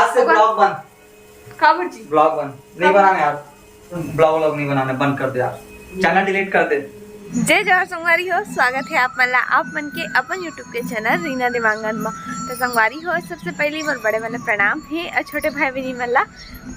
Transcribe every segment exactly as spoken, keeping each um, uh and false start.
से ब्लॉग बंद। काबर जी? ब्लॉग बंद नहीं बनाना यार, ब्लॉग व्लॉग नहीं बनाना, बंद कर दे यार, चैनल डिलीट कर दे। जय जोहार संगवारी हो, स्वागत है आप मन ला आप मन के अपन YouTube के चैनल रीना देवांगन म। तो संगवारी हो, सबसे पहली मोर बड़े वाले प्रणाम है और छोटे भाई बहनी मन ला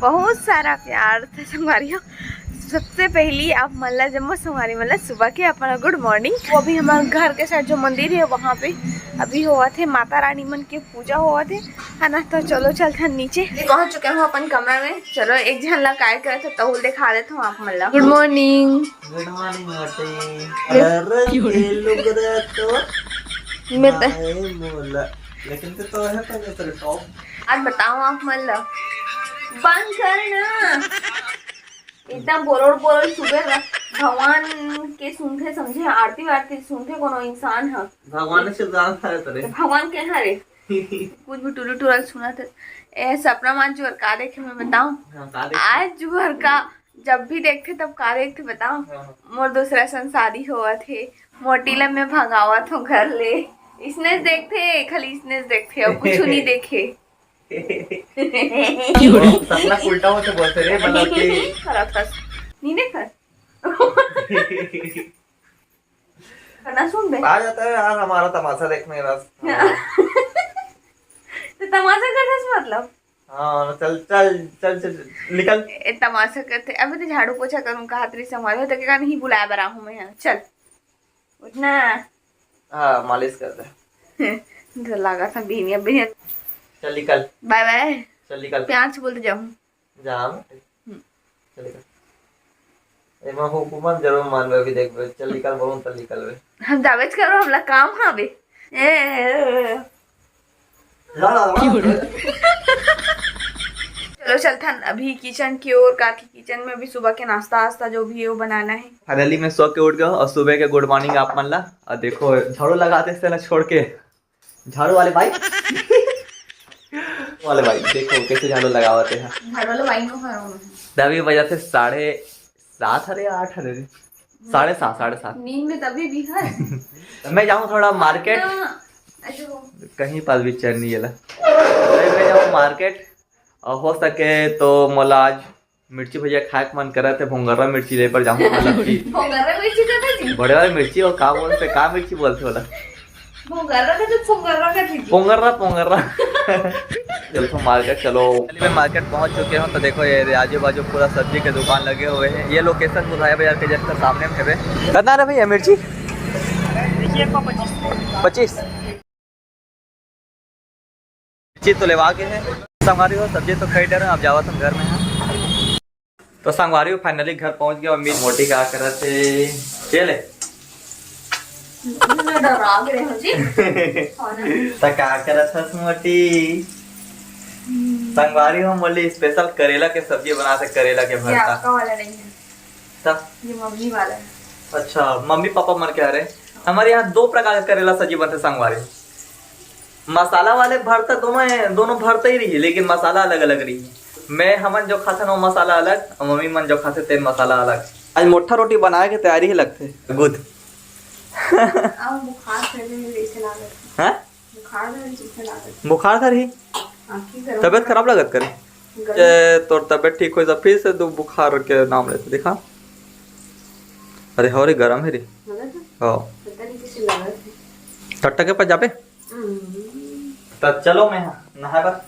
बहुत सारा प्यार। तो संगवारी हो, सबसे पहली आप मन ला, जम्मो संगवारी मन ला सुबह के अपन गुड मॉर्निंग। वो अभी हमारे घर के साइड जो मंदिर है वहाँ पे अभी होवत है माता रानी मन के पूजा होवत है, है ना। तो चलो चलथन नीचे। मैं पहुँच चुके हूँ अपन कमरा में। चलो एक झन ला काय करे तो तहुल दिखा देता हूँ आप मन ला। गुड मॉर्निंग। गुड मॉर्निंग मोटी। अरे ये लुक रहा तो मैं तो हाय मोला। लेकिन तो, तो है तो जैसे टॉप। आज बताओ आप मन ला। बंद कर ना। एकदम बोरोड़ बोरोड़ सुबह भगवान के सुनथे, समझे, आरती वारती सुनथे कोनो इंसान ह। भगवान से ज्यादा है तेरे। तो भगवान के हरे कुछ भी टुरी टुरा सुनत है। ए, सपना मान जुअर का देखे मैं बताऊं? हाँ, का देखे? आज जुअर का जब भी देखथे तब का देखथे बताओ? हाँ, हाँ। मोर दूसरा संग शादी होवत हे, मोटी ला मैं भगावत हूँ घर ले। इसने देखथे, खाली इसने देखथे, और कुछ नहीं देखे। सपना उल्टा होते बोलते रे, मतलब कि करत हस। नहीं देखत। ना सुन बे। आ जाता है यार हमारा तमाशा देखने बस। तो तमाशा करत हस मतलब? हाँ, चल, चल, चल, चल, चल, निकल। ए, तमाशा करते। अभी तो झाड़ू पोछा करूँ, कहा तेरी संभाल हो, तो क्या नहीं बुलाया बरा हूँ मैं यहाँ। चल। उठना। हाँ, मालिश कर दे। तो लगा था बिहनिया, बिहनिया। चल निकल। बाय बाय। चल निकल। प्यार से बोलते जाऊँ। जा बेटे। हम्म। चल निकल। एमा हुकुमन जरूर मानबे, अभी देखबे। चल निकल, बोलूँ, चल निकल बे। हम जाबेच करो, हमला काम हवे। ए, ए, ए, ए। ला, ला, ला। चलो चलथन अभी किचन की ओर, काकि किचन में भी सुबह के नाश्ता वास्ता जो भी है वो बनाना है। फाइनली मैं सो के उठ गया और सुबह के गुड मॉर्निंग आप मन ला। और देखो झाड़ू लगाते से ना छोड़ के, झाड़ू वाले भाई वाले भाई देखो कैसे झाड़ू लगावत है। झाड़ू वाले भाई नो है। अभी बजा थे साढ़े सात हरे, आठ हरे रे। साढ़े सात, साढ़े सात। नींद में तभी भी है। मैं जाऊँ थोड़ा मार्केट। हाँ, अच्छा। कहीं पर भी चढ़ नहीं गेला। मैं जाऊँ मार्केट और हो सके तो मोला आज मिर्ची भजिया खाए के मन करत हे, भोंगर्रा मिर्ची ले बर जाहूँ। मतलब कि भोंगर्रा मिर्ची कहते जी? बड़े वाले मिर्ची, और का बोलते, का मिर्ची बोलते होला? भोंगर्रा का तो पोंगर्रा का ठीक है। पोंगर्रा, पोंगर्रा। चलो तो मार्केट चलो। मैं मार्केट पहुंच चुके हूँ, तो देखो ये आजू बाजू पूरा सब्जी के दुकान लगे हुए हैं। ये लोकेशन बुधाया बाजार के जस्ट सामने में है। कितना रे भैया मिर्ची? देखिए, एक पाव पच्चीस। पच्चीस। चीज तो लेवा के है। संगवारी हो, सब्जी तो खरीद रहे हैं, अब जावत हम घर में है। तो संगवारी हो, फाइनली घर पहुंच गया। और मिर्च मोटी का करत है, ये ले। मैं डरा गए हो जी। तो का करत हस मोटी? संगवारी हो, मोली स्पेशल करेला के सब्जी बनाते, करेला के ये भरता। आपका वाला नहीं है। तब? ये मम्मी वाला है। अच्छा, मम्मी पापा मन के हरे। हमारे यहाँ दो प्रकार के करेला सब्जी बनते संगवारी। मसाला वाले भरता, दोनों है, दोनों भरता ही रही, लेकिन मसाला अलग अलग रही। मैं हमन जो खाथन वो मसाला अलग, और मम्मी मन जो खाथे ते मसाला अलग। आज मोटा रोटी बनाए के तैयारी ही लगथे। गुद। अब बुखार से भी जैसे लागत। हाँ? बुखार धर जैसे लागत। बुखार धर ही? हाँ, की करूँ? तबीयत खराब लागत करे? गरम। ए, तोर तबीयत ठीक हो जा, फिर से तू बुखार के नाम लेते, देखा? अरे, हो रे, गरम है रे। लगत है? हाँ। पता नहीं कैसे लगत है। टट्टा के पास जाबे? हम्म। तो चलो मैं नहाए बर।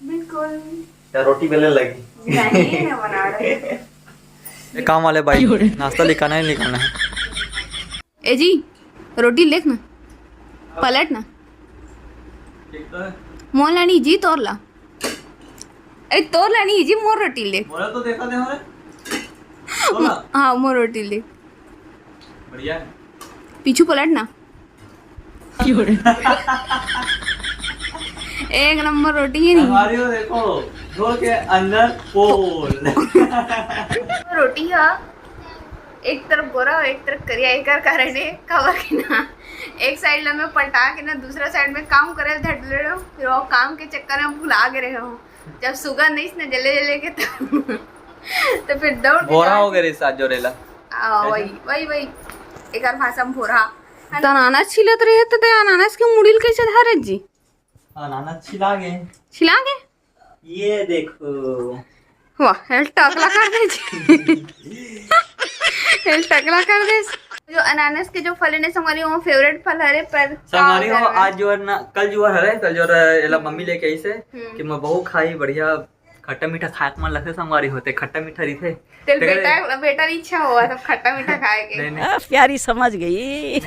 बिल्कुल। या रोटी बेले लगी? नहीं, मैं बना रही हूँ। ये काम वाले भाई, नाश्ता निकालना है, निकालना है। ए जी, रोटी लेख ना, पलट ना। ठीक तो है। मोर लानी जी, तोर ला। ए, तोर लानी जी, मोर रोटी ले। मोला तो देखा दे हमारे। तोर ला। हाँ, मोर रोटी ले। बढ़िया है। पीछू पलट ना। एक नंबर रोटी है नहीं। हमारी वो देखो, झोल के अंदर पोल। रोटी है, एक तरफ गोरा और एक तरफ करिया, एकर कारण है, काबर के ना, एक साइड ला मैं पलटा के ना दूसरा साइड में काम करे धर ले रहो, फिर वो काम के चक्कर में भुला गए रहो। जब सुगंध नहीं इसने जले जले के तो, तो फिर दौड़ के बोरा जाके हो गए रे साथ जोरेला। आ, वही, वही, वही। एकर भाषा में भोरा। त अनानास छिलत रहे त ते अनानास के मुड़िल कैसे धरे जी? अनानास छिला गए। छिला गए? ये देखो। वाह, हेल टकला कर दे जी। हेल टकला कर दे। जो अनानास के जो फल हे ना संगवारी, वो फेवरेट फल हरे, पर संगवारी हो, आज जो है ना, कल जो हरे, कल जो हरे, एला मम्मी लेके आई से हम्म। कि मैं बहुत खाई, बढ़िया खट्टा मीठा खाए के मन लगथे संगवारी हो, ते खट्टा मीठा रहिथे। तेल तेरे बेटा, बेटा री इच्छा होवत हे खट्टा मीठा खाए के। नहीं, नहीं। आ, प्यारी समझ गई।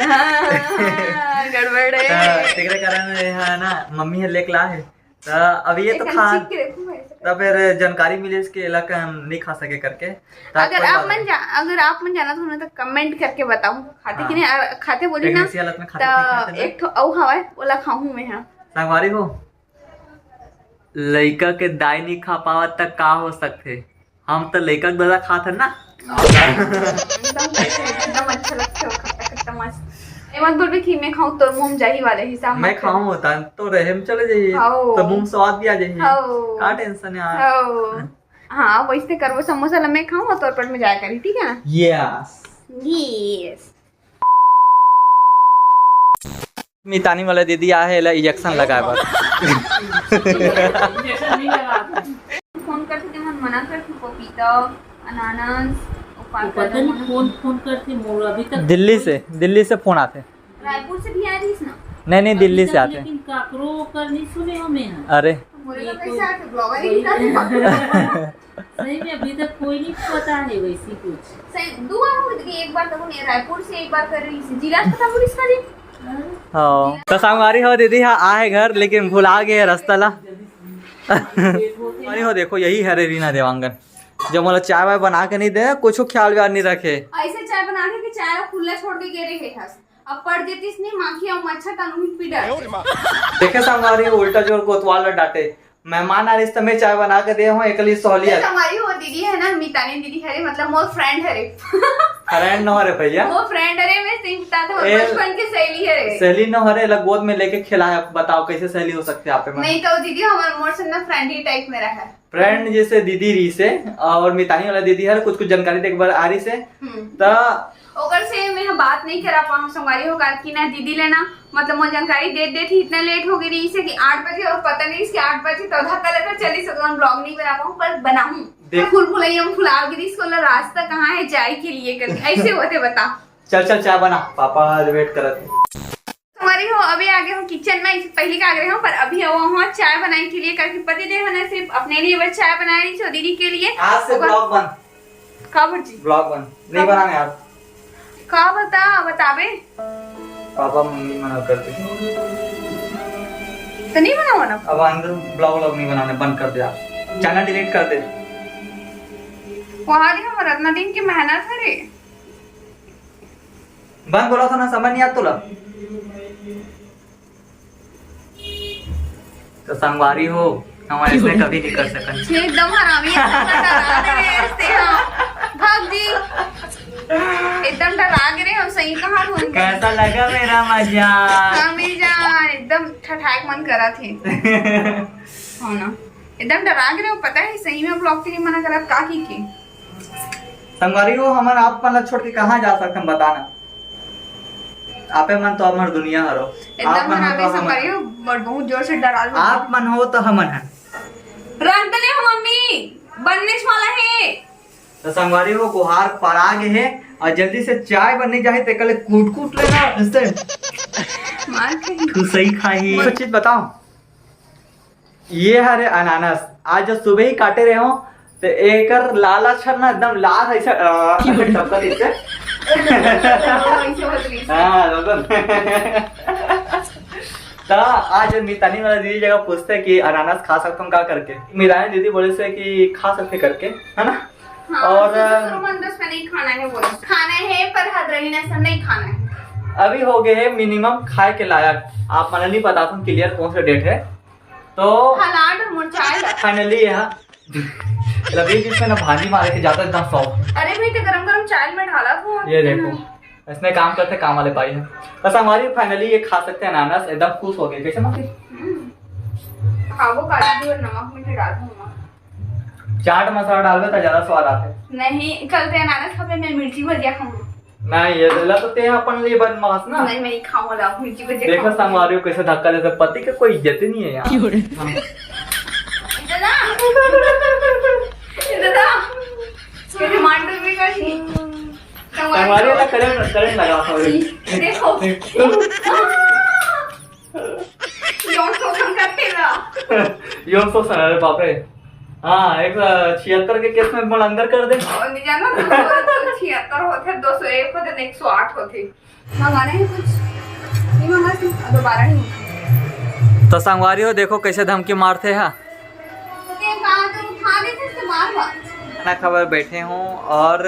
हाँ, गड़बड़ हे। त तेकरे कारण ये है ना, मम्मी हे लेके ला हे। त अब ये तो एक खा, चीख के देखो भाई साहब। त फिर जानकारी मिले इसके इलाका हम नहीं खा सके करके। त अगर कोई आप बात मन नहीं। जा-, अगर आप मन जानत हो ना तो कमेंट करके बताओ, खाते हाँ। कि नहीं, आ, खाते बोली ना, प्रेगनेंसी हालत में खाते त नहीं खाते ना? एक ठो अउ हवय, ओला खाहूं मैं, हाँ। संगवारी हो, लइका के दाई नहीं खा पावत त का हो सकथे? हम तो लइका के ददा खात हन ना। एकदम, एकदम अच्छा लगथे वो खट्टा खट्टा मस्त। ए मत बोलबे कि मैं खाऊं, तोर मुंह में जाही वाले हिसाब मैं मत कर। खाऊं होता तो रहे में चले जाइए, हाओ। तो मुंह में स्वाद भी आ जाइए। हाओ। का टेंशन है यार? हाओ। हाँ, वैसे करबो, समोसा ला मैं खाऊं और तोर पेट में जाया करी, ठीक है ना? यस। यस। मितानी वाला दीदी आ हे, एला इंजेक्शन लगाए बर। फोन करथे, ते मन मना करथे, पपीता, अनानास, वो का वो पता नहीं मना कौन फोन करथे, मोर अभी तक दिल्ली से, दिल्ली से फोन आथे। रायपुर से भी आ रहीस ना? नहीं, नहीं, अभी दिल्ली से तक आथे। लेकिन काकरो ओकर नहीं सुने हो मैं। अरे। मोरे ये तो कोई कैसे आके ब्लॉगर ही वही निकाल दिया। सही में अभी तक कोई नहीं पता है वैसी कुछ। सही, दो बार हो गई, एक बार तो उन्हें रायपुर से, एक बार कर रही थी। जिला पता पुलिस का जी? हाँ। तो संगवारी हो दीदी, हाँ, आए घर, लेकिन भुला गए रास्ता ला। संगवारी हो, देखो, यही हरे रीना देवांगन, जो मोला चाय वाय बना के नहीं दे, कुछ ख्याल व्याल नहीं रखे। ऐसे चाय बना के कि चाय ला खुला छोड़ के गे रहे हस। अब पड़ देतीस नहीं, माखी और मच्छर तनु ही पीड़ा। देखे संगवारी, उल्टा जोर कोतवाल ला डांटे। मेहमान आ रहिस त मैं चाय बना के दे हूँ, एकली सहूलियत। संगवारी हो दीदी है ना, मितानी दीदी हरे, मतलब मोर फ्रेंड हरे। फ्रेंड न हरे भैया। वो फ्रेंड हरे, मैं सिंह बता दो, ए, बचपन के सहेली हरे। सहेली न हरे, ला गोद में लेके खिलाए, बताओ कैसे सहेली हो सकते आप पे? नहीं तो दीदी हमारे मोर से ना फ्रेंडली टाइप में रहा। फ्रेंड जैसे दीदी रही से, और मितानी वाला दीदी हर कुछ कुछ जानकारी देख बर आ रही से। हम्म। त ओकर से मैं ह बात नहीं करा पाऊँ संगवारी हो, काहे कि ना दीदी ले ना, मतलब मोर जानकारी देत देत ही इतना लेट हो गई रही से कि आठ बजे, और पता नहीं इसके आठ बजे तो धक्का लेकर चली सकूँ, ब्लॉग नहीं बना पाऊँ, पर बनाऊँ। देख। फूल फुलैया में फुला गिरी इसको ला रास्ता कहाँ है जाए के लिए करके, ऐसे होते बता। चल चल चाय बना, पापा आज वेट करत हे। संगवारी हो, अभी आ गए हो किचन में, इससे पहले का आ गए हो, पर अभी आओ वहाँ चाय बनाने के लिए, करके पति देव ने सिर्फ अपने लिए बस चाय बना रही थी और दीदी के लिए। आज से ओकर ब्लॉग बंद। का भौजी? ब्लॉग बंद। नहीं बनाने आज। का बता, बताबे? पापा मम्मी मना कर दे। तो नहीं बनावा ना? अब आइंदा ब्लॉग व्लॉग नहीं बनाने, बंद कर दे आप। चैनल डिलीट कर दे। वहाँ रे हमर इतना दिन की मेहनत है रे। बंद बोला था ना, समझ नहीं आता तोला। तो संगवारी हो, हम ऐसे कभी नहीं कर सकन। छे एकदम हरामी है, एकदम डरा दे रे, ऐसे हाँ। भाग जी। एकदम डरा गे रे हम, सही कहा हम। कैसा लगा मेरा मजाक? हाँ, मेरी जान, एकदम ठठाक मन करा थे। हाँ ना, एकदम डरा गे रे, पता है, सही में ब्लॉग के लिए मना करा, का की की? संगवारी हो, हमन आप मन ला छोड़ के कहाँ जा सकथन, बताना। आपे मन तो हमर दुनिया हरो। एकदम आप मन हो हरामी तो हमन संगवारी हो, बड़ बहुत जोर से डरा लो। आप मन हो तो हमन हन। रंग ले हो मम्मी, बनने वाला है। तो संगवारी हो, कोहार परा गे हे और जल्दी से चाय बनने जाए, तेकर ले कूट कूट लेना, इससे मार खाही। तू सही खाही। कुछ चीज बताओ। ये हरे अनानास, आज जो सुबह ही काटे रहे हो, तो एकर लाल अक्षर ना एकदम लाल है, ऐसे, अ, टपकत ऐसे। ऐसे होत रही। हाँ, बिल्कुल। तो आज मितानी वाला दीदी जगह पूछते कि अनानास खा सकते हम का करके, मितानी दीदी बोले से कि खा सकते करके, है ना? हाँ, और, तो शुरू में दस का नहीं खाना है बोले। खाना है, पर हद रही ना, सब नहीं खाना है। अभी हो गए है मिनिमम खाए के लायक। आप मन नहीं पता तुम क्लियर कौन सा डेट है, तो हालात और मुरझाए ला। फाइनली यह लबीब इसमें ना भांजी मारे के ज्यादा एकदम सॉफ्ट। अरे भाई, तो गरम गरम चाय में डाला था। ये देखो, इसने काम करते काम वाले पाई है। बस हमारी फाइनली ये खा सकते हैं अनानास, एकदम खुश हो गए। कैसे मम्मी? हम्म। खाओ, काजू और नमक में डाल दूंगा। चाट मसाला डालबे त ज्यादा स्वाद आथे। नहीं, कल ते अनानास खाबे, मैं मिर्ची भजिया खाऊंगा। नहीं, ये ला तो ते अपन लिए बनवास ना। नहीं, मैं नहीं खाऊंगा, लाओ, मिर्ची भजिया देखो खाऊंगा। संगवारी हो कैसे धक्का देता, पति के कोई इज्जत ही नहीं है यार। हाँ। इज्जत दादा, मेरे मांडू भी कर दी। संगवारी वाला करंट, करंट लगा था। देखो। यौन शोषण करते ना। यौन शोषण, अरे बाप रे। हाँ, एक सौ छिहत्तर के केस में मोला अंदर कर दे। और नहीं जाना, दो सौ छिहत्तर होते, दो सौ एक होते, एक सौ आठ होते। मंगाना है कुछ? नहीं मंगा सकते, दोबारा नहीं होता। तो संगवारी हो, देखो कैसे धमकी मारते हैं। तो ये कहाँ तो उठा देते हैं बार बार। खाना खावे बैठे हूँ और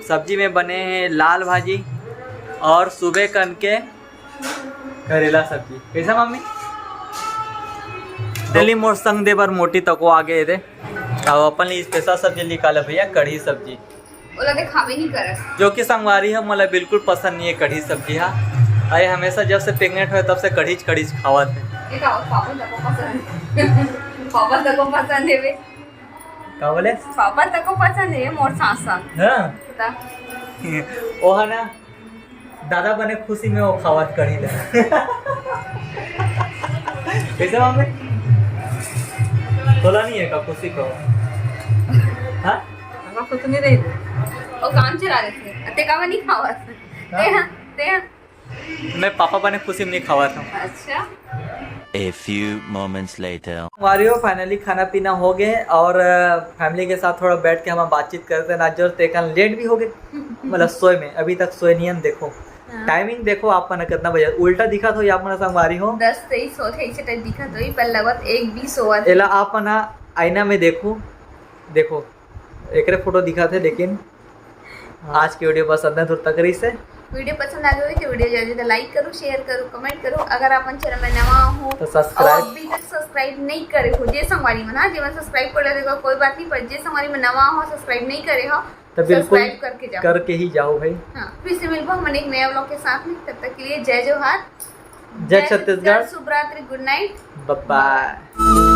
सब्जी में बने हैं लाल भाजी और सुबह कन के करेला सब्जी। कैसा मम्मी? दिल्ली मोर संग दे बर मोटी तको आ गए थे। अब अपन लिए स्पेशल सब्जी निकाले भैया, कढ़ी सब्जी। ओला देखावे नहीं करस। जो कि संगवारी है, मोला बिल्कुल पसंद नहीं है कढ़ी सब्जी हा। अरे हमेशा जब से प्रेग्नेंट हुए तब से कढ़ीच कढ़ीच खावत है। ये का पापा तको पसंद। पापा तको पसंद है बे। का बोले? पापा तको पसंद है मोर सास सास। हाँ। बता। ओ है ना, दादा बने खुशी में वो खावत कढ़ी ला। कैसे मामे? तोला नहीं है का खुशी को? हाँ? अब कुछ नहीं रही। वो काम चला रहे थे। अते का नहीं खावत। हाँ? ते हाँ, ते हाँ। मैं पापा बने खुशी में नहीं खावत हूँ। अच्छा। A few moments later। संगवारी हो, finally खाना पीना हो गए और फैमिली के साथ थोड़ा बैठ के हम बातचीत करते हैं। आज जो तेकन लेट भी हो गए, मतलब सोए में, अभी तक सोए नहीं हम। देखो हाँ। टाइमिंग देखो आप मन कितना बजे उल्टा दिखा थो आप मन संगवारी हो। दस तेईस होत है, इसे टाइप दिखा थो, पर लगभग एक बीस होवत है। एला आप मन आईना में देखो, देखो एकरे फोटो दिखा थे, लेकिन आज के वीडियो बस अतना दूर तक रही से। वीडियो पसंद आ गई हो तो वीडियो जल्दी से लाइक करो, शेयर करो, कमेंट करो। अगर आप मन चैनल में नवा हो तो सब्सक्राइब। और अभी तक सब्सक्राइब नहीं करे हो, जे संगवारी मन, हाँ, जे मन सब्सक्राइब कर लेते हो, कोई बात नहीं, पर जे संगवारी मन नवा हो, सब्सक्राइब नहीं करे हो, तो बिल्कुल सब्सक्राइब करके जाओ। करके ही जाओ भाई। हाँ, फिर से मिलबो हम एक नया व्लॉग के साथ में। तब तक के लिए जय जोहार, जय जय छत्तीसगढ़। छत्तीसगढ़, शुभ रात्रि, गुड नाइट। बाय बाय।